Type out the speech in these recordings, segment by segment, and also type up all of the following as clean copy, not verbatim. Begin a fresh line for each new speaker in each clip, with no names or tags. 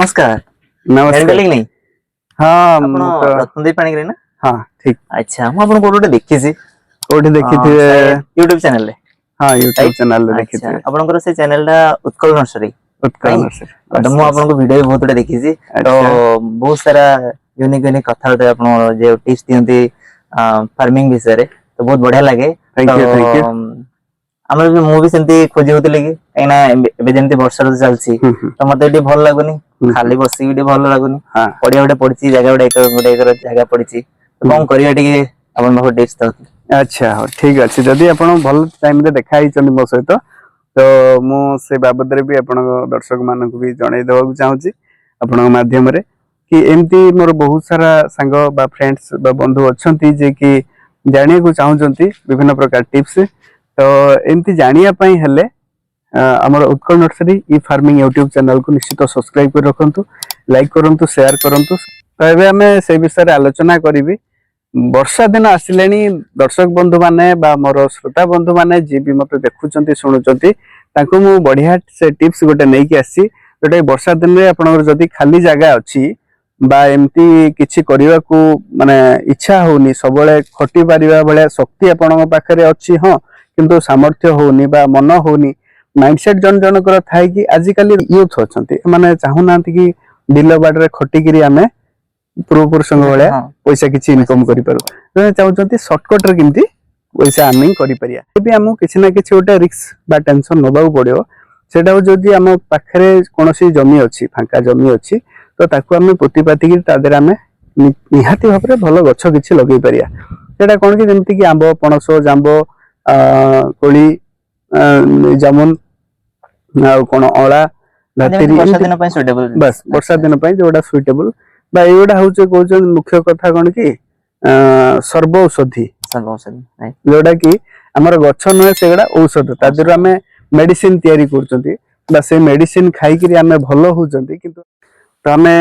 ନମସ୍କାର।
ନମସ୍କାର।
ଜାଣିପାରିଲେ କି ନାଇଁ?
ହଁ।
ଆପଣ
ମୁଁ ତ
ରତ୍ନଦୀପ ପାଣିଗ୍ରାହୀ ନା?
ହଁ, ଠିକ।
ଆଚ୍ଛା, ମୁଁ ଆପଣଙ୍କୁ କୋଉଠି ଗୋଟେ ଦେଖିଛି।
କୋଉଠି ଦେଖିଥିବେ?
ୟୁଟ୍ୟୁବ ଚ୍ୟାନେଲରେ।
ହଁ, ୟୁଟ୍ୟୁବ
Right?
ଚ୍ୟାନେଲରେ
ଆଚ୍ଛା।
ଦେଖିଥିବେ।
ଆପଣଙ୍କର ସେ ଚ୍ୟାନେଲ ଟା ଉତ୍କଳ ନର୍ସରୀ।
ଉତ୍କଳ
ନାଇଁ?
ନର୍ସରୀ।
ତ ମୁଁ ଆପଣଙ୍କ ଭିଡିଓ ବି ବହୁତ ଗୁଡେ ଦେଖିଛି ତ। ବହୁତ ସାରା ୟୁନିକ ୟୁନିକ କଥାବାର୍ତ୍ତା, ଆପଣ ଯୋଉ ଟିପ୍ସ ଦିଅନ୍ତି ଫାର୍ମିଂ ବିଷୟରେ, ତ ବହୁତ ବଢିଆ ଲାଗେ।
Thank
ତ
you, thank you.
ଆମର ବି, ମୁଁ ବି ସେମିତି ଖୋଜି ହଉଥିଲି କି, କାହିଁକି ନା ଏବେ ଏବେ ଯେମିତି ବର୍ଷା ଋତୁ ଚାଲିଛି, ତ ମତେ ଟିକେ ଭଲ ଲାଗୁନି, ଖାଲି ବସିକି ଟିକେ ଭଲ ଲାଗୁନି। ପଡିଆ ଗୋଟେ ପଡିଛି, ଜାଗା ଗୋଟେ ଏକର, ଗୋଟେ ଏକର ଜାଗା ପଡିଛି, ତ କଣ କରିବା, ଟିକେ ଆପଣଙ୍କ ପାଖକୁ ଟିପ୍ସ ଦଉଥିଲି।
ଆଚ୍ଛା, ହଉ, ଠିକ ଅଛି। ଯଦି ଆପଣ ଭଲ ଟାଇମରେ ଦେଖା ହେଇଛନ୍ତି ମୋ ସହିତ, ତ ମୁଁ ସେ ବାବଦରେ ବି ଆପଣଙ୍କ ଦର୍ଶକ ମାନଙ୍କୁ ବି ଜଣେଇ ଦେବାକୁ ଚାହୁଁଛି ଆପଣଙ୍କ ମାଧ୍ୟମରେ କି ଏମିତି ମୋର ବହୁତ ସାରା ସାଙ୍ଗ ବା ଫ୍ରେଣ୍ଡସ୍ ବା ବନ୍ଧୁ ଅଛନ୍ତି, ଯିଏ କି ଜାଣିବାକୁ ଚାହୁଁଛନ୍ତି ବିଭିନ୍ନ ପ୍ରକାର ଟିପ୍ସ। ତ ଏମିତି ଜାଣିବା ପାଇଁ ହେଲେ ଆମର ଉତ୍କଳ ନର୍ସରୀ ଇ ଫାର୍ମିଂ ୟୁଟ୍ୟୁବ ଚ୍ୟାନେଲକୁ ନିଶ୍ଚିତ ସବସ୍କ୍ରାଇବ କରି ରଖନ୍ତୁ, ଲାଇକ୍ କରନ୍ତୁ, ସେୟାର କରନ୍ତୁ। ତ ଏବେ ଆମେ ସେଇ ବିଷୟରେ ଆଲୋଚନା କରିବି। ବର୍ଷା ଦିନ ଆସିଲେଣି। ଦର୍ଶକ ବନ୍ଧୁ ମାନେ ବା ମୋର ଶ୍ରୋତା ବନ୍ଧୁ ମାନେ, ଯିଏ ବି ମତେ ଦେଖୁଛନ୍ତି, ଶୁଣୁଛନ୍ତି, ତାଙ୍କୁ ମୁଁ ବଢିଆ ସେ ଟିପ୍ସ ଗୋଟେ ନେଇକି ଆସିଛି, ଯୋଉଟା କି ବର୍ଷା ଦିନରେ ଆପଣଙ୍କର ଯଦି ଖାଲି ଜାଗା ଅଛି ବା ଏମିତି କିଛି କରିବାକୁ ମାନେ ଇଚ୍ଛା ହଉନି, ସବୁବେଳେ ଖଟି ପାରିବା ଭଳିଆ ଶକ୍ତି ଆପଣଙ୍କ ପାଖରେ ଅଛି, ହଁ, କିନ୍ତୁ ସାମର୍ଥ୍ୟ ହଉନି ବା ମନ ହଉନି, ମାଇଣ୍ଡସେଟ ଜଣ ଜଣଙ୍କର ଥାଏ କି ଆଜିକାଲି ୟୁଥ ଅଛନ୍ତି, ଏମାନେ ଚାହୁଁନାହାନ୍ତି କି ବିଲ ବାଡରେ ଖଟିକିରି ଆମେ ପୂର୍ବପୁରୁଷଙ୍କ ଭଳିଆ ପଇସା କିଛି ଇନକମ କରିପାରୁ। ସେମାନେ ଚାହୁଁଛନ୍ତି ସର୍ଟକଟ ରେ କେମିତି ପଇସା ଆର୍ନିଂ କରିପାରିବା। ଏବେ ଆମକୁ କିଛି ନା କିଛି ଗୋଟେ ରିସ୍କ ବା ଟେନସନ ନେବାକୁ ପଡିବ। ସେଇଟା ହଉଛି, ଯଦି ଆମ ପାଖରେ କୌଣସି ଜମି ଅଛି, ଫାଙ୍କା ଜମି ଅଛି, ତ ତାକୁ ଆମେ ପୋତି ପାତିକି ତା ଦେହରେ ଆମେ ନିହାତି ଭାବରେ ଭଲ ଗଛ କିଛି ଲଗେଇ ପାରିବା। ସେଇଟା କଣ କି ଯେମିତି କି ଆମ୍ବ, ପଣସ, ଜାମ୍ବ, କୋଳି, ଜାମୁନ, ଆଉ କଣ ଅଁଳା,
ଯେମିତି
ଧାତିରି,
ବର୍ଷା
ଏମିତି
ଦିନ ପାଇଁ ସୁଇଟେବଲ।
ବାସ୍, ବର୍ଷା ଦିନ ପାଇଁ ଯୋଉଟା ସୁଇଟେବଲ ବା ଏଇଗୁଡା ହଉଛି, କହୁଛନ୍ତି ମୁଖ୍ୟ କଥା କଣ କି ସର୍ବ ଔଷଧି, ଯୋଉଟା କି ଆମର ଗଛ ନୁହେଁ, ସେଗୁଡା ଔଷଧ। ତା ଦେହରୁ ଆମେ ମେଡିସିନ ତିଆରି କରୁଛନ୍ତି ବା ସେଇ ମେଡିସିନ ଖାଇକିରି ଆମେ ଭଲ ହଉଛନ୍ତି। କିନ୍ତୁ ତ ଆମେ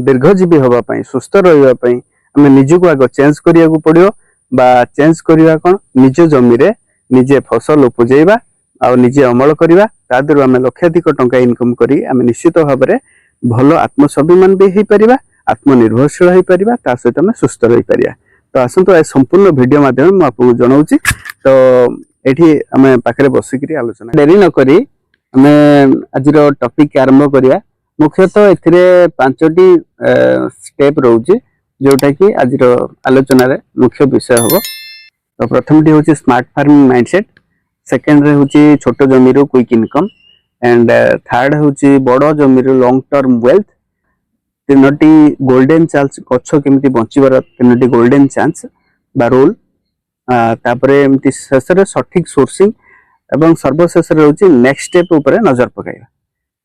ଦୀର୍ଘଜୀବୀ ହବା ପାଇଁ, ସୁସ୍ଥ ରହିବା ପାଇଁ ଆମେ ନିଜକୁ ଆଗ ଚେଞ୍ଜ କରିବାକୁ ପଡିବ। ବା ଚେଞ୍ଜ କରିବା କଣ? ନିଜ ଜମିରେ ନିଜେ ଫସଲ ଉପଜେଇବା ଆଉ ନିଜେ ଅମଳ କରିବା। ତା ଦେହରୁ ଆମେ ଲକ୍ଷାଧିକ ଟଙ୍କା ଇନକମ କରି ଆମେ ନିଶ୍ଚିତ ଭାବରେ ଭଲ ଆତ୍ମସ୍ୱାଭିମାନ ବି ହେଇପାରିବା, ଆତ୍ମନିର୍ଭରଶୀଳ ହେଇପାରିବା, ତା ସହିତ ଆମେ ସୁସ୍ଥ ରହିପାରିବା। ତ ଆସନ୍ତୁ, ଏ ସମ୍ପୂର୍ଣ୍ଣ ଭିଡିଓ ମାଧ୍ୟମରେ ମୁଁ ଆପଣଙ୍କୁ ଜଣାଉଛି। ତ ଏଠି ଆମେ ପାଖରେ ବସିକିରି ଆଲୋଚନା, ଡେରି ନ କରି ଆମେ ଆଜିର ଟପିକ ଆରମ୍ଭ କରିବା। ମୁଖ୍ୟତଃ ଏଥିରେ ପାଞ୍ଚଟି ଷ୍ଟେପ ରହୁଛି, ଯୋଉଟା କି ଆଜିର ଆଲୋଚନାରେ ମୁଖ୍ୟ ବିଷୟ ହବ। ତ ପ୍ରଥମଟି ହଉଛି ସ୍ମାର୍ଟ ଫାର୍ମିଂ ମାଇଣ୍ଡସେଟ୍, ସେକେଣ୍ଡରେ ହଉଛି ଛୋଟ ଜମିରୁ କ୍ୱିକ୍ ଇନକମ୍, ଆଣ୍ଡ ଥାର୍ଡ ହଉଛି ବଡ ଜମିରୁ ଲଙ୍ଗ ଟର୍ମ ୱେଲ୍ଥ, ତିନୋଟି ଗୋଲ୍ଡେନ ଚାନ୍ସ, ଗଛ କେମିତି ବଞ୍ଚିବାର ତିନୋଟି ଗୋଲ୍ଡେନ ଚାନ୍ସ ବା ରୁଲ, ତାପରେ ଏମିତି ଶେଷରେ ସଠିକ ସୋର୍ସିଂ ଏବଂ ସର୍ବଶେଷରେ ରହୁଛି ନେକ୍ସଟ ଷ୍ଟେପ ଉପରେ ନଜର ପକାଇବା।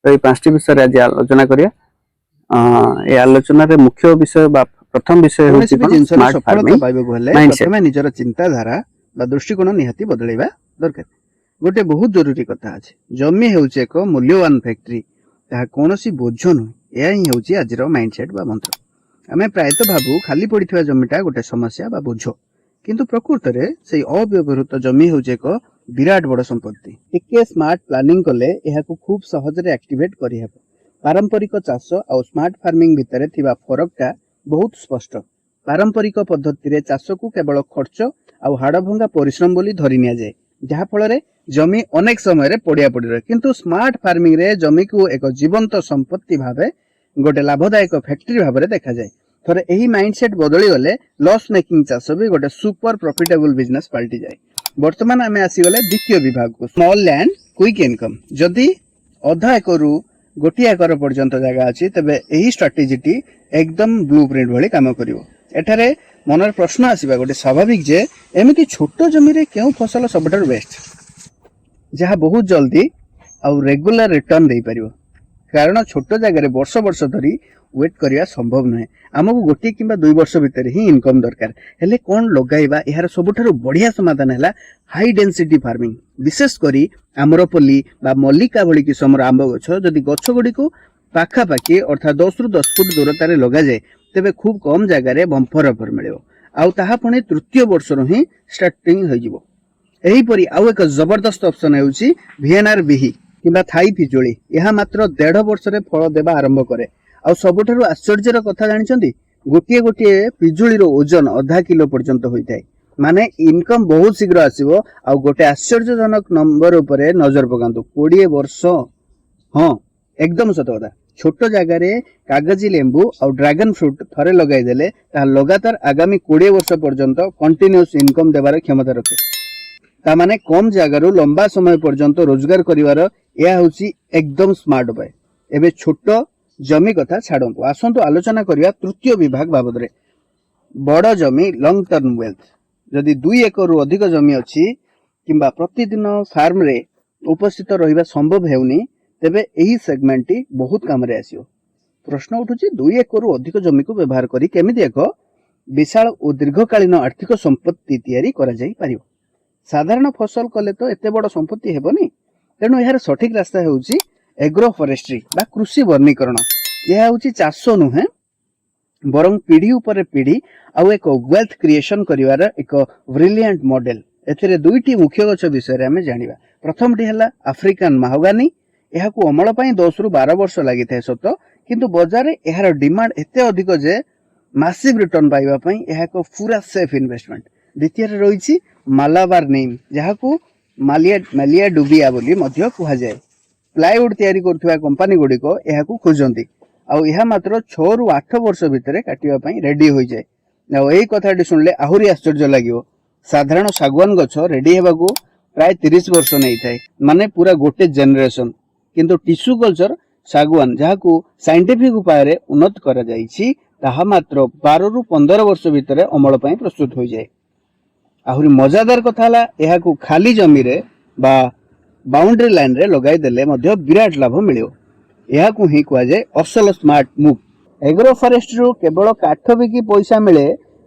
ତ ଏଇ ପାଞ୍ଚଟି ବିଷୟରେ ଆଜି ଆଲୋଚନା କରିବା। ଏ ଆଲୋଚନାରେ ମୁଖ୍ୟ ବିଷୟ ବା ପ୍ରଥମ ବିଷୟ ହେଉଛି
କୌଣସି ବି
କଣ?
ଜିନିଷରେ
ସ୍ମାର୍ଟ
ସଫଳତା
ଫାର୍ମିଂ
ପାଇବାକୁ ହେଲେ
mindset.
ପ୍ରଥମେ ନିଜର ଚିନ୍ତାଧାରା ବା ଦୃଷ୍ଟିକୋଣ ନିହାତି ବଦଳେଇବା ଦରକାର। ଗୋଟେ ବହୁତ ଜରୁରୀ କଥା ଅଛି, ଜମି ହେଉଛି ଏକ ମୂଲ୍ୟବାନ ଫ୍ୟାକ୍ଟ୍ରି, ତାହା କୌଣସି ବୋଝ ନୁହେଁ। ଏହା ହିଁ ହେଉଛି ଆଜିର ମାଇଣ୍ଡସେଟ୍ ବା ମନ୍ତ୍ର। ଆମେ ପ୍ରାୟତଃ ଭାବୁ ଖାଲି ପଡ଼ିଥିବା ଜମିଟା ଗୋଟେ ସମସ୍ୟା ବା ବୋଝ, କିନ୍ତୁ ପ୍ରକୃତରେ ସେଇ ଅବ୍ୟବହୃତ ଜମି ହେଉଛି ଏକ ବିରାଟ ବଡ଼ ସମ୍ପତ୍ତି। ଟିକେ ସ୍ମାର୍ଟ ପ୍ଲାନିଂ କଲେ ଏହାକୁ ଖୁବ୍ ସହଜରେ ଆକ୍ଟିଭେଟ୍ କରିହେବ। ପାରମ୍ପରିକ ଚାଷ ଆଉ ସ୍ମାର୍ଟ ଫାର୍ମିଂ ଭିତରେ ଥିବା ଫରକଟା ବହୁତ ସ୍ପଷ୍ଟ। ପାରମ୍ପରିକ ପଦ୍ଧତିରେ ଚାଷକୁ କେବଳ ଖର୍ଚ୍ଚ ଆଉ ହାଡ଼ଭଙ୍ଗା ପରିଶ୍ରମ ବୋଲି ଧରି ନିଆଯାଏ, ଯାହାଫଳରେ ଜମି ଅନେକ ସମୟରେ ପଡ଼ିଆ ପଡ଼ି ରହେ। କିନ୍ତୁ ସ୍ମାର୍ଟ ଫାର୍ମିଂରେ ଜମିକୁ ଏକ ଜୀବନ୍ତ ସମ୍ପତ୍ତି ଭାବେ, ଗୋଟେ ଲାଭଦାୟକ ଫ୍ୟାକ୍ଟ୍ରି ଭାବରେ ଦେଖାଯାଏ। ଥରେ ଏହି ମାଇଣ୍ଡସେଟ୍ ବଦଳିଗଲେ ଲସ୍ ମେକିଂ ଚାଷ ବି ଗୋଟେ ସୁପର ପ୍ରଫିଟେବଲ ବିଜନେସ୍ ପାଲଟିଯାଏ। ବର୍ତ୍ତମାନ ଆମେ ଆସିଗଲେ ଦ୍ୱିତୀୟ ବିଭାଗକୁ, ସ୍ମଲ୍ ଲ୍ୟାଣ୍ଡ କ୍ୱିକ୍ ଇନକମ୍। ଯଦି ଅଧା ଏକରରୁ 1 ଏକର ପର୍ଯ୍ୟନ୍ତ ଜାଗା ଅଛି, ତେବେ ଏହି ଷ୍ଟ୍ରାଟେଜିଟି ଏକଦମ ବ୍ଲୁ ପ୍ରିଣ୍ଟ ଭଳି କାମ କରିବ। ଏଠାରେ ମନରେ ପ୍ରଶ୍ନ ଆସିବା ଗୋଟେ ସ୍ୱାଭାବିକ ଯେ ଏମିତି ଛୋଟ ଜମିରେ କେଉଁ ଫସଲ ସବୁଠାରୁ ବେଷ୍ଟ, ଯାହା ବହୁତ ଜଲ୍ଦି ଆଉ ରେଗୁଲାର ରିଟର୍ନ ଦେଇପାରିବ? କାରଣ ଛୋଟ ଜାଗାରେ ବର୍ଷ ବର୍ଷ ଧରି ୱେଟ୍ କରିବା ସମ୍ଭବ ନୁହେଁ। ଆମକୁ 1 କିମ୍ବା 2 ବର୍ଷ ଭିତରେ ହିଁ ଇନକମ୍ ଦରକାର। ହେଲେ କ'ଣ ଲଗାଇବା? ଏହାର ସବୁଠାରୁ ବଢ଼ିଆ ସମାଧାନ ହେଲା ହାଇ ଡେନ୍ସିଟି ଫାର୍ମିଂ। ବିଶେଷ କରି ଆମ୍ରପଲ୍ଲୀ ବା ମଲ୍ଲିକା ଭଳି କିସମର ଆମ୍ବ ଗଛ। ଯଦି ଗଛ ଗୁଡ଼ିକୁ ପାଖାପାଖି, ଅର୍ଥାତ୍ 10ରୁ 10 ଫୁଟ ଦୂରତାରେ ଲଗାଯାଏ, ତେବେ ଖୁବ୍ କମ୍ ଜାଗାରେ ବମ୍ପର ଅଫର ମିଳିବ, ଆଉ ତାହା ପୁଣି ତୃତୀୟ ବର୍ଷରୁ ହିଁ ଷ୍ଟାର୍ଟିଂ ହୋଇଯିବ। ଏହିପରି ଆଉ ଏକ ଜବରଦସ୍ତ ଅପସନ ହେଉଛି ଭିଏନ୍ଆର୍ ବିହି କିମ୍ବା ଥାଇ ପିଜୁଳି। ଏହା ମାତ୍ର 1.5 ବର୍ଷରେ ଫଳ ଦେବା ଆରମ୍ଭ କରେ। ଆଉ ସବୁଠାରୁ ଆଶ୍ଚର୍ଯ୍ୟର କଥା ଜାଣିଛନ୍ତି? ଗୋଟିଏ ଗୋଟିଏ ପିଜୁଳିର ଓଜନ ଅଧା କିଲୋ ପର୍ଯ୍ୟନ୍ତ ହୋଇଥାଏ। ମାନେ ଇନକମ୍ ବହୁତ ଶୀଘ୍ର ଆସିବ। ଆଉ ଗୋଟେ ଆଶ୍ଚର୍ଯ୍ୟଜନକ ନମ୍ବର ଉପରେ ନଜର ପକାନ୍ତୁ, 20 ବର୍ଷ। ହଁ, ଏକଦମ ସତ କଥା। ଛୋଟ ଜାଗାରେ କାଗଜି ଲେମ୍ବୁ ଆଉ ଡ୍ରାଗନ ଫ୍ରୁଟ ଥରେ ଲଗାଇଦେଲେ ତାହା ଲଗାତାର ଆଗାମୀ 20 ବର୍ଷ ପର୍ଯ୍ୟନ୍ତ କଣ୍ଟିନ୍ୟୁଅସ୍ ଇନକମ୍ ଦେବାର କ୍ଷମତା ରଖେ। ତା ମାନେ କମ ଜାଗାରୁ ଲମ୍ବା ସମୟ ପର୍ଯ୍ୟନ୍ତ ରୋଜଗାର କରିବାର ଏହା ହେଉଛି ଏକଦମ ସ୍ମାର୍ଟ ଉପାୟ। ଏବେ ଛୋଟ ଜମି କଥା ଛାଡନ୍ତୁ, ଆସନ୍ତୁ ଆଲୋଚନା କରିବା ତୃତୀୟ ବିଭାଗ ବାବଦରେ, ବଡ଼ ଜମି, ଲଙ୍ଗ ଟର୍ମ ୱେଲ୍ଥ। ଯଦି 2 ଏକରରୁ ଅଧିକ ଜମି ଅଛି କିମ୍ବା ପ୍ରତିଦିନ ଫାର୍ମରେ ଉପସ୍ଥିତ ରହିବା ସମ୍ଭବ ହେଉନି, ତେବେ ଏହି ସେଗମେଣ୍ଟଟି ବହୁତ କାମରେ ଆସିବ। ପ୍ରଶ୍ନ ଉଠୁଛି, 2 ଏକରରୁ ଅଧିକ ଜମିକୁ ବ୍ୟବହାର କରି କେମିତି ଏକ ବିଶାଳ ଓ ଦୀର୍ଘକାଳୀନ ଆର୍ଥିକ ସମ୍ପତ୍ତି ତିଆରି କରାଯାଇ ପାରିବ? ସାଧାରଣ ଫସଲ କଲେ ତ ଏତେ ବଡ଼ ସମ୍ପତ୍ତି ହେବନି। ତେଣୁ ଏହାର ସଠିକ ରାସ୍ତା ହେଉଛି ଏଗ୍ରୋ ଫରେଷ୍ଟ୍ରି ବା କୃଷି ବନୀକରଣ। ଏହା ହେଉଛି ଚାଷ ନୁହେଁ, ବରଂ ପିଢି ଉପରେ ପିଢି ଆଉ ଏକ ୱେଲ୍ଥ କ୍ରିଏସନ କରିବାର ଏକ ବ୍ରିଲିଆଣ୍ଟ ମଡେଲ। ଏଥିରେ ଦୁଇଟି ମୁଖ୍ୟ ଗଛ ବିଷୟରେ ଆମେ ଜାଣିବା। ପ୍ରଥମଟି ହେଲା ଆଫ୍ରିକାନ ମାହୋଗାନି। ଏହାକୁ ଅମଳ ପାଇଁ 10ରୁ 12 ବର୍ଷ ଲାଗିଥାଏ ସତ, କିନ୍ତୁ ବଜାରରେ ଏହାର ଡିମାଣ୍ଡ ଏତେ ଅଧିକ ଯେ ମାସିଭ ରିଟର୍ନ ପାଇବା ପାଇଁ ଏହା ଏକ ପୁରା ସେଫ୍ ଇନଭେଷ୍ଟମେଣ୍ଟ। ଦ୍ୱିତୀୟରେ ରହିଛି ମାଲାବାର ନିମ୍, ଯାହାକୁ ମାଲିଆ ମାଲିଆ ଡୁବିଆ ବୋଲି ମଧ୍ୟ କୁହାଯାଏ। ପ୍ଲାଇଉଡ୍ ତିଆରି କରୁଥିବା କମ୍ପାନୀ ଗୁଡ଼ିକ ଏହାକୁ ଖୋଜନ୍ତି। ଆଉ ଏହା ମାତ୍ର 6ରୁ 8 ବର୍ଷ ଭିତରେ କାଟିବା ପାଇଁ ରେଡି ହୋଇଯାଏ। ଆଉ ଏଇ କଥାଟି ଶୁଣିଲେ ଆହୁରି ଆଶ୍ଚର୍ଯ୍ୟ ଲାଗିବ। ସାଧାରଣ ଶାଗୁଆନ ଗଛ ରେଡି ହେବାକୁ ପ୍ରାୟ 30 ବର୍ଷ ନେଇଥାଏ, ମାନେ ପୁରା ଗୋଟେ ଜେନେରେସନ। କିନ୍ତୁ ଟିସୁ କଲଚର ଶାଗୁଆନ, ଯାହାକୁ ସାଇଣ୍ଟିଫିକ ଉପାୟରେ ଉନ୍ନତ କରାଯାଇଛି, ତାହା ମାତ୍ର 12ରୁ 15 ବର୍ଷ ଭିତରେ ଅମଳ ପାଇଁ ପ୍ରସ୍ତୁତ ହୋଇଯାଏ। ଆହୁରି ମଜାଦାର କଥା ହେଲା, ଏହାକୁ ଖାଲି ଜମିରେ ବା ବାଉଣ୍ଡ୍ରି ଲାଇନରେ ଲଗାଇ ଦେଲେ ମଧ୍ୟ ବିରାଟ ଲାଭ ମିଳିବ। ଏହାକୁ ହିଁ କୁହାଯାଏ ଅସଲ ସ୍ମାର୍ଟ ମୁଭ୍। ଏଗ୍ରୋ ଫରେଷ୍ଟ୍ରିରୁ କେବଳ କାଠ ବିକି ପଇସା ମିଳେ,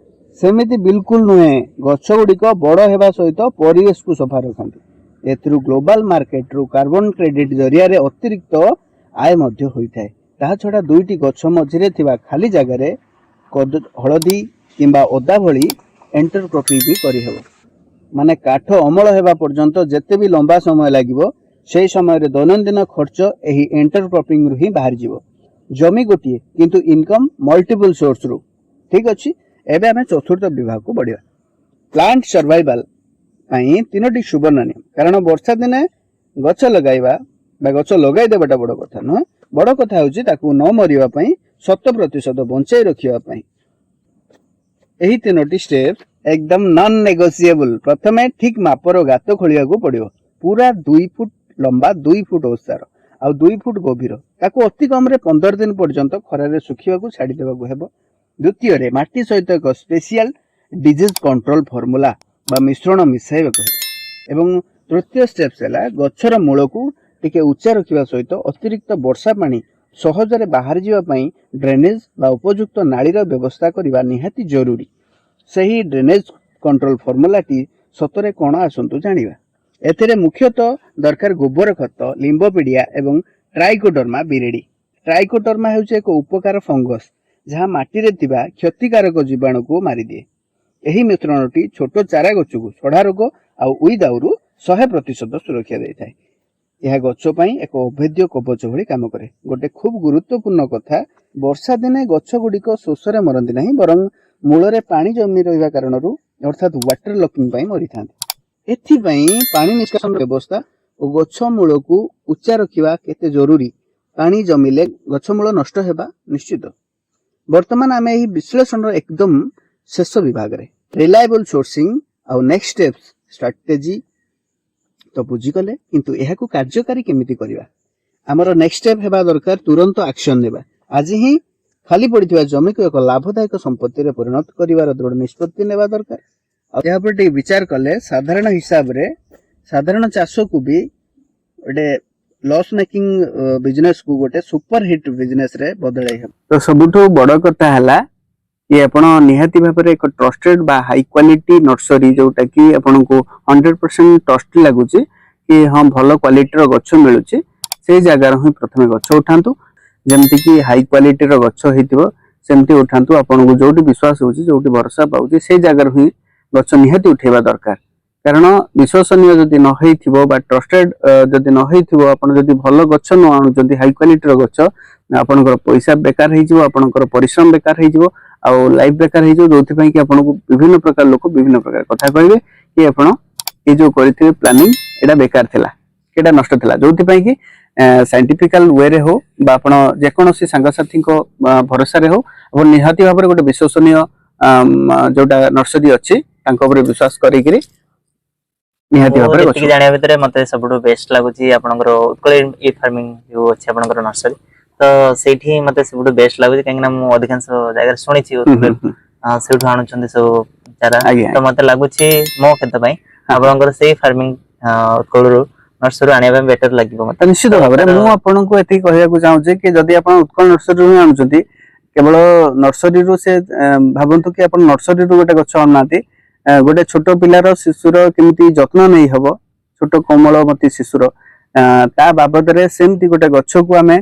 ସେମିତି ବିଲକୁଲ ନୁହେଁ। ଗଛ ଗୁଡ଼ିକ ବଡ଼ ହେବା ସହିତ ପରିବେଶକୁ ସଫା ରଖନ୍ତି। ଏଥିରୁ ଗ୍ଲୋବାଲ ମାର୍କେଟରୁ କାର୍ବନ କ୍ରେଡିଟ ଜରିଆରେ ଅତିରିକ୍ତ ଆୟ ମଧ୍ୟ ହୋଇଥାଏ। ତାହା ଛଡ଼ା ଦୁଇଟି ଗଛ ମଝିରେ ଥିବା ଖାଲି ଜାଗାରେ ହଳଦୀ କିମ୍ବା ଅଦା ଭଳି ଏଣ୍ଟରକ୍ରପିଂ ବି କରିହେବ। ମାନେ କାଠ ଅମଳ ହେବା ପର୍ଯ୍ୟନ୍ତ ଯେତେ ବି ଲମ୍ବା ସମୟ ଲାଗିବ, ସେହି ସମୟରେ ଦୈନନ୍ଦିନ ଖର୍ଚ୍ଚ ଏହି ଏଣ୍ଟରକ୍ରପିଂରୁ ହିଁ ବାହାରିଯିବ। ଜମି ଗୋଟିଏ, କିନ୍ତୁ ଇନକମ୍ ମଲ୍ଟିପୁଲ ସୋର୍ସରୁ। ଠିକ ଅଛି, ଏବେ ଆମେ ଚତୁର୍ଥ ବିଭାଗକୁ ବଢିବା, ପ୍ଲାଣ୍ଟ ସର୍ଭାଇଭାଲ ପାଇଁ ତିନୋଟି ସୁବର୍ଣ୍ଣ ନିୟମ। କାରଣ ବର୍ଷା ଦିନେ ଗଛ ଲଗାଇବା ବା ଗଛ ଲଗାଇ ଦେବାଟା ବଡ଼ କଥା ନୁହେଁ। ବଡ଼ କଥା ହେଉଛି ତାକୁ ନ ମରିବା ପାଇଁ, 100% ବଞ୍ଚାଇ ରଖିବା ପାଇଁ ଏହି ତିନୋଟି ଷ୍ଟେପ୍ ଏକଦମ ନନ୍ ନେଗୋସିଏବଲ। ପ୍ରଥମେ ଠିକ ମାପର ଗାତ ଖୋଳିବାକୁ ପଡିବ, ପୁରା 2 ଫୁଟ ଲମ୍ବା, 2 ଫୁଟ ଓସାର ଆଉ 2 ଫୁଟ ଗଭୀର। ତାକୁ ଅତି କମରେ 15 ଦିନ ପର୍ଯ୍ୟନ୍ତ ଖରାରେ ଶୁଖିବାକୁ ଛାଡ଼ିଦେବାକୁ ହେବ। ଦ୍ୱିତୀୟରେ ମାଟି ସହିତ ଏକ ସ୍ପେସିଆଲ ଡିଜିଜ୍ କଣ୍ଟ୍ରୋଲ ଫର୍ମୁଲା ବା ମିଶ୍ରଣ ମିଶାଇବାକୁ ହେବ। ଏବଂ ତୃତୀୟ ଷ୍ଟେପ୍ସ ହେଲା ଗଛର ମୂଳକୁ ଟିକେ ଉଚ୍ଚା ରଖିବା ସହିତ ଅତିରିକ୍ତ ବର୍ଷା ପାଣି ସହଜରେ ବାହାରି ଯିବା ପାଇଁ ଡ୍ରେନେଜ ବା ଉପଯୁକ୍ତ ନାଳିର ବ୍ୟବସ୍ଥା କରିବା ନିହାତି ଜରୁରୀ। ସେହି ଡ୍ରେନେଜ କଣ୍ଟ୍ରୋଲ ଫର୍ମୁଲାଟି ସତରେ କ'ଣ, ଆସନ୍ତୁ ଜାଣିବା। ଏଥିରେ ମୁଖ୍ୟତଃ ଦରକାର ଗୋବର ଖତ, ଲିମ୍ବ ପିଡ଼ିଆ ଏବଂ ଟ୍ରାଇକୋଡର୍ମା ବିରିଡି। ଟ୍ରାଇକୋଡର୍ମା ହେଉଛି ଏକ ଉପକାର ଫଙ୍ଗସ୍, ଯାହା ମାଟିରେ ଥିବା କ୍ଷତିକାରକ ଜୀବାଣୁକୁ ମାରିଦିଏ। ଏହି ମିଶ୍ରଣଟି ଛୋଟ ଚାରା ଗଛକୁ ସଢ଼ା ରୋଗ ଆଉ ଉଇ ଦାଉରୁ 100% ସୁରକ୍ଷା ଦେଇଥାଏ। ଏହା ଗଛ ପାଇଁ ଏକ ଅଭେଦ୍ୟ କବଚ ଭଳି କାମ କରେ। ଗୋଟେ ଖୁବ୍ ଗୁରୁତ୍ୱପୂର୍ଣ୍ଣ କଥା, ବର୍ଷା ଦିନେ ଗଛ ଗୁଡ଼ିକ ଶୋଷରେ ମରନ୍ତି ନାହିଁ, ବରଂ ମୂଳରେ ପାଣି ଜମି ରହିବା କାରଣରୁ, ଅର୍ଥାତ୍ ୱାଟର ଲଗିଂ ପାଇଁ ମରିଥାନ୍ତି। ଏଥିପାଇଁ ପାଣି ନିଷ୍କାସନ ବ୍ୟବସ୍ଥା ଓ ଗଛ ମୂଳକୁ ଉଚ୍ଚା ରଖିବା କେତେ ଜରୁରୀ। ପାଣି ଜମିଲେ ଗଛ ମୂଳ ନଷ୍ଟ ହେବା ନିଶ୍ଚିତ। ବର୍ତ୍ତମାନ ଆମେ ଏହି ବିଶ୍ଳେଷଣର ଏକଦମ ଶେଷ ବିଭାଗରେ, ରିଲାଏବଲ ସୋର୍ସିଂ ଆଉ ନେକ୍ସଟ ଷ୍ଟେପ୍ସ। ଷ୍ଟ୍ରାଟେଜି ତ ବୁଝିଗଲେ, କିନ୍ତୁ ଏହାକୁ କାର୍ଯ୍ୟକାରୀ କେମିତି କରିବା? ଆମର ନେକ୍ସଟ ଷ୍ଟେପ୍ ହେବା ଦରକାର ତୁରନ୍ତ ଆକ୍ସନ ନେବା। ଆଜି ହିଁ ଖାଲି ପଡ଼ିଥିବା ଜମିକୁ ଏକ ଲାଭଦାୟକ ସମ୍ପତ୍ତିରେ ପରିଣତ କରିବାର ଦୃଢ଼ ନିଷ୍ପତ୍ତି ନେବା ଦରକାର। ଆଉ ଏହା ଉପରେ ଟିକେ ବିଚାର କଲେ, ସାଧାରଣ ହିସାବରେ ସାଧାରଣ ଚାଷକୁ ବି ଗୋଟେ ଲସ୍ ମେକିଂ ବିଜନେସକୁ ଗୋଟେ ସୁପର ହିଟ୍ ବିଜନେସରେ ବଦଳାଇ ହେବ।
ତ ସବୁଠୁ ବଡ କଥା ହେଲା କି ଆପଣ ନିହାତି ଭାବରେ ଏକ ଟ୍ରଷ୍ଟେଡ ବା ହାଇ କ୍ୱାଲିଟି ନର୍ସରୀ, ଯୋଉଟା କି ଆପଣଙ୍କୁ 100% ଟ୍ରଷ୍ଟ ଲାଗୁଛି କି ହଁ, ଭଲ କ୍ୱାଲିଟିର ଗଛ ମିଳୁଛି, ସେଇ ଜାଗାରୁ ହିଁ ପ୍ରଥମେ ଗଛ ଉଠାନ୍ତୁ। ଯେମିତି କି ହାଇ କ୍ୱାଲିଟିର ଗଛ ହେଇଥିବ, ସେମିତି ଉଠାନ୍ତୁ। ଆପଣଙ୍କୁ ଯୋଉଠି ବିଶ୍ୱାସ ହଉଛି, ଯୋଉଠି ଭରସା ପାଉଛି, ସେଇ ଜାଗାରୁ ହିଁ ଗଛ ନିହାତି ଉଠେଇବା ଦରକାର। କାରଣ ବିଶ୍ୱସନୀୟ ଯଦି ନ ହେଇଥିବ ବା ଟ୍ରଷ୍ଟେଡ ଯଦି ନ ହେଇଥିବ, ଆପଣ ଯଦି ଭଲ ଗଛ ନ ଆଣୁଛନ୍ତି, ହାଇ କ୍ୱାଲିଟିର ଗଛ, ଆପଣଙ୍କର ପଇସା ବେକାର ହେଇଯିବ, ଆପଣଙ୍କର ପରିଶ୍ରମ ବେକାର ହେଇଯିବ ଆଉ ଲାଇଫ ବେକାର ହେଇଯିବ। ଯୋଉଥିପାଇଁ କି ଆପଣଙ୍କୁ ବିଭିନ୍ନ ପ୍ରକାର ଲୋକ ବିଭିନ୍ନ ପ୍ରକାର କଥା କହିବେ କି ଆପଣ ଏ ଯୋଉ କରିଥିବେ ପ୍ଲାନିଂ, ଏଇଟା ବେକାର ଥିଲା, ଏଇଟା ନଷ୍ଟ ଥିଲା। ଯୋଉଥିପାଇଁ କି ସାଇଣ୍ଟିଫିକାଲ ୱେରେ ହଉ ବା ଆପଣ ଯେକୌଣସି ସାଙ୍ଗସାଥୀଙ୍କ ଭରସାରେ ହଉ, ଆପଣ ନିହାତି ଭାବରେ ଗୋଟେ ବିଶ୍ୱସନୀୟ ଯୋଉଟା ନର୍ସରୀ ଅଛି, ତାଙ୍କ ଉପରେ ବିଶ୍ୱାସ କରିକିରି ନିହାତି
ମୁଁ
ଭାବରେ ଗଛ
ଯେତିକି ଜାଣିବା ଭିତରେ ମତେ ସବୁଠୁ ବେଷ୍ଟ ଲାଗୁଛି ଆପଣଙ୍କର ଉତ୍କଳ ଇ ଫାର୍ମିଂ ଯୋଉ ଅଛି ଆପଣଙ୍କର ନର୍ସରୀ, ତ ସେଇଠି ମତେ ସବୁଠୁ ବେଷ୍ଟ ଲାଗୁଛି, କାହିଁକି ନା ମୁଁ ଅଧିକାଂଶ ଜାଗାରେ ଶୁଣିଛି ଉତ୍କଳ ସେଇଠୁ ଆଣୁଛନ୍ତି ସବୁ ଚାରା। ତ ମତେ ଲାଗୁଛି ମୋ କ୍ଷେତ ପାଇଁ ଆପଣଙ୍କର ସେଇ ଫାର୍ମିଂ ଉତ୍କଳରୁ ନର୍ସରୀରୁ ଆଣିବା ପାଇଁ ବେଟର ଲାଗିବ ମତେ।
ତ ନିଶ୍ଚିତ ଭାବରେ ମୁଁ ଆପଣଙ୍କୁ ଏତିକି କହିବାକୁ ଚାହୁଁଛି କି ଯଦି ଆପଣ ଉତ୍କଳ ନର୍ସରୀରୁ ହିଁ ଆଣୁଛନ୍ତି, କେବଳ ନର୍ସରୀରୁ ସେ ଭାବନ୍ତୁ କି ଆପଣ ନର୍ସରୀରୁ ଗୋଟେ ଗଛ ଆଣୁନାହାନ୍ତି, ଗୋଟେ ଛୋଟ ପିଲାର, ଶିଶୁର କେମିତି ଯତ୍ନ ନେଇ ହବ, ଛୋଟ କୋମଳମତି ଶିଶୁର, ତା ବାବଦରେ ସେମିତି ଗୋଟେ ଗଛକୁ ଆମେ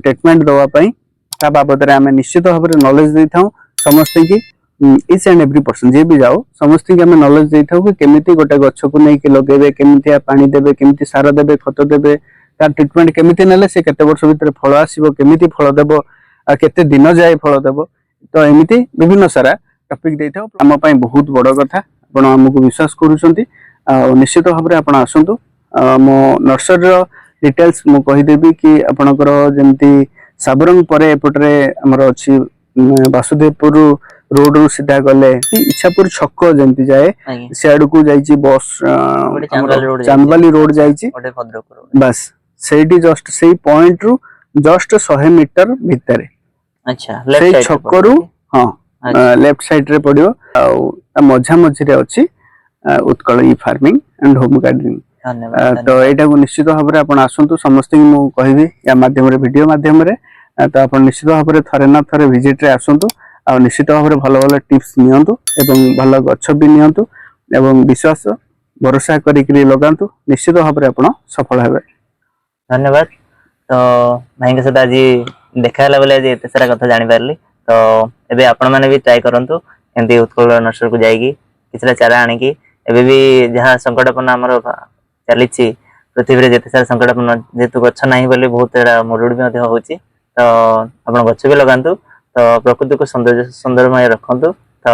ଟ୍ରିଟମେଣ୍ଟ ଦେବା ପାଇଁ ତା ବାବଦରେ ଆମେ ନିଶ୍ଚିତ ଭାବରେ ନଲେଜ ଦେଇଥାଉ ସମସ୍ତଙ୍କୁ। ଇଚ୍ ଆଣ୍ଡ ଏଭ୍ରି ପର୍ସନ ଯିଏ ବି ଯାଉ, ସମସ୍ତଙ୍କୁ ଆମେ ନଲେଜ ଦେଇଥାଉ କି କେମିତି ଗୋଟେ ଗଛକୁ ନେଇକି ଲଗେଇବେ, କେମିତିଆ ପାଣି ଦେବେ, କେମିତି ସାର ଦେବେ, ଖତ ଦେବେ, ତାର ଟ୍ରିଟମେଣ୍ଟ କେମିତି ନେଲେ ସେ କେତେ ବର୍ଷ ଭିତରେ ଫଳ ଆସିବ, କେମିତି ଫଳ ଦେବ ଆଉ କେତେ ଦିନ ଯାଏ ଫଳ ଦେବ। ତ ଏମିତି ବିଭିନ୍ନ ସାରା ଟପିକ ଦେଇଥାଉ। ଆମ ପାଇଁ ବହୁତ ବଡ କଥା ଆପଣ ଆମକୁ ବିଶ୍ୱାସ କରୁଛନ୍ତି ଆଉ ନିଶ୍ଚିତ ଭାବରେ ଆପଣ ଆସନ୍ତୁ। ଆଉ ମୋ ନର୍ସରୀର ଡିଟେଲ୍ସ ମୁଁ କହିଦେବି କି ଆପଣଙ୍କର ଯେମିତି ସାବରଙ୍ଗ ପରେ ଏପଟରେ ଆମର ଅଛି ବାସୁଦେବପୁର ରୋଡରୁ ସିଧା ଗଲେ ଇଚ୍ଛାପୁର ଛକ ଯେମିତି ଯାଏ, ସିଆଡକୁ ଯାଇଛି ବସ୍
ଗୋଟେ
ଆମର
ଚାନ୍ଦବାଲି ରୋଡ ଯାଇଛି।
ଚାନ୍ଦବାଲି ରୋଡ ଯାଇଛି।
ଗୋଟେ ଭଦ୍ରକ ରୋଡ।
ବାସ୍, ସେଇଠି ଜଷ୍ଟ ସେଇ ପଏଣ୍ଟ ରୁ ଜଷ୍ଟ 100 ମିଟର ଭିତରେ।
ଲେଫ୍ଟ
ସେଇ
ସାଇଡ୍?
ଛକରୁ, ହଁ, ଲେଫ୍ଟ ସାଇଡ ରେ ପଡିବ ଆଉ ତା ମଝା ମଝିରେ ଅଛି ଉତ୍କଳ ଇ ଫାର୍ମିଂ ଆଣ୍ଡ ହୋମ ଗାର୍ଡେନିଂ।
ଧନ୍ୟବାଦ।
ତ ଏଇଟାକୁ ନିଶ୍ଚିତ ଭାବରେ ଆପଣ ଆସନ୍ତୁ। ସମସ୍ତଙ୍କୁ ମୁଁ କହିବି ୟା ମାଧ୍ୟମରେ, ଭିଡିଓ ମାଧ୍ୟମରେ, ତ ଆପଣ ନିଶ୍ଚିତ ଭାବରେ ଥରେ ନା ଥରେ ଭିଜିଟରେ ଆସନ୍ତୁ ଆଉ ନିଶ୍ଚିତ ଭାବରେ ଭଲ ଭଲ ଟିପ୍ସ ନିଅନ୍ତୁ ଏବଂ ଭଲ ଗଛ ବି ନିଅନ୍ତୁ ଏବଂ ବିଶ୍ୱାସ ଭରସା କରିକିରି ଲଗାନ୍ତୁ। ନିଶ୍ଚିତ ଭାବରେ ଆପଣ ସଫଳ ହେବେ।
ଧନ୍ୟବାଦ। ତ ଭାଇଙ୍କ ସହିତ ଆଜି ଦେଖା ହେଲା ବୋଲି ଆଜି ଏତେ ସାରା କଥା ଜାଣିପାରିଲି। ତ ଏବେ ଆପଣମାନେ ବି ଟ୍ରାଏ କରନ୍ତୁ ଏମିତି ଉତ୍କଳ ନର୍ସରୀକୁ ଯାଇକି କିଛିଟା ଚାରା ଆଣିକି। ଏବେ ବି ଯାହା ସଙ୍କଟାପନ୍ନ ଆମର ଚାଲିଛି ପୃଥିବୀରେ, ଯେତେ ସାରା ସଙ୍କଟାପନ୍ନ, ଯେହେତୁ ଗଛ ନାହିଁ ବୋଲି ବହୁତ ଏଇଟା ମରୁଡ଼ି ବି ମଧ୍ୟ ହଉଛି, ତ ଆପଣ ଗଛ ବି ଲଗାନ୍ତୁ, ତ ପ୍ରକୃତିକୁ ସୌନ୍ଦର୍ଯ୍ୟ ସୁନ୍ଦରମୟ ରଖନ୍ତୁ। ତ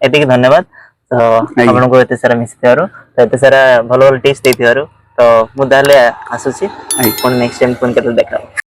ଏତିକି, ଧନ୍ୟବାଦ। ତ ଆପଣଙ୍କୁ ଏତେ ସାରା ମିଶିଥିବାରୁ, ତ ଏତେ ସାରା ଭଲ ଭଲ ଟିପ୍ସ ଦେଇଥିବାରୁ। ତ ମୁଁ ତାହେଲେ ଆସୁଛି। ପୁଣି ନେକ୍ସଟ ଟାଇମ୍ ପୁଣି କେତେବେଳେ ଦେଖା ହବ।